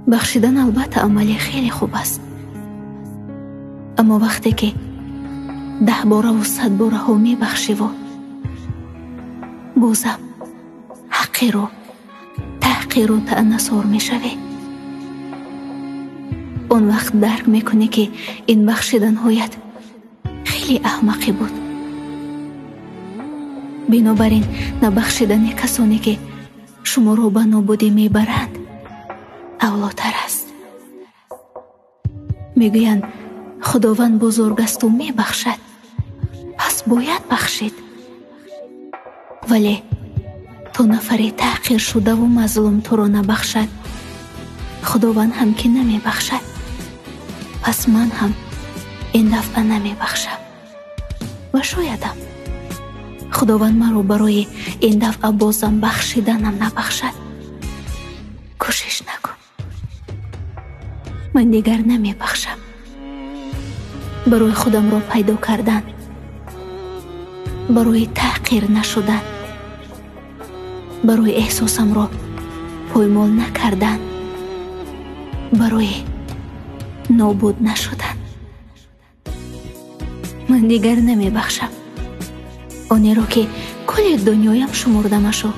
Бахшидан албатта амали хеле хуб аст. Аммо вақте ки 10 бораву 100 бораҳо мебахшиву бозам ҳаққиро таҳқиру таънасор мешавӣ, он вақт дарк мекунӣ, ки ин бахшиданҳоят хеле аҳмақӣ буд. Бинобар ин набахшидани касоне, ки шуморо ба нобудӣ мебаранд, авлотар аст. Мегӯянд, Худованд бузург асту мебахшад, пас бояд бахшид. Вале то нафаре таҳқир шудаву мазлум туро набахшад, Худованд ҳам ки намебахшад. Пас ман ҳам ин дафъа намебахшам ва шоядам Худованд маро барои ин дафъа бозам бахшиданам набахшад. Кӯшиш накун, ман дигар намебахшам. Барои худамро пайдо кардан, барои таҳқир нашудан, барои эҳсосамро поймол накардан, барои нобуд нашудан ман дигар намебахшам. Онеро ки кулли дунёям шумурдамашу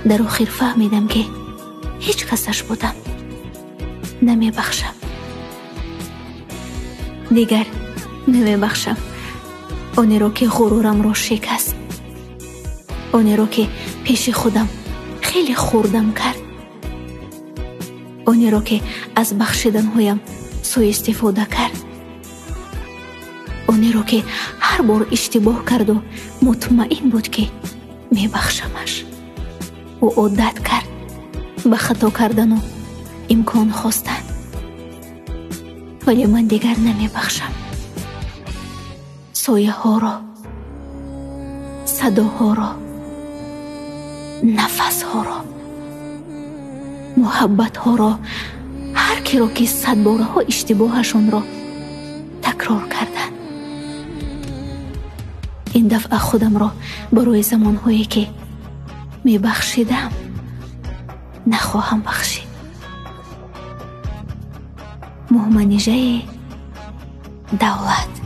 дар охир фаҳмидам, ки ҳеҷ касаш будам, намебахшам. Дигар намебахшам онеро ки ғурурамро шикаст, онеро ки пеши худам хеле хурдам кард, онеро ки аз бахшиданҳоям сӯистифода кард, онеро ки ҳар бор иштибоҳ карду мутмаин буд, ки мебахшамаш. Ӯ одат кард ба хато кардану имкон хостан, вале ман дигар намебахшам. Сояҳоро, садоҳоро, нафасҳоро, муҳаббатҳоро, ҳар киро ки садбораҳо иштибоҳашонро такрор карданд. Ин дафъа худамро барои замонҳое, ки мебахшидам, нахоҳам бахшид. Муҳманижаи Давлат.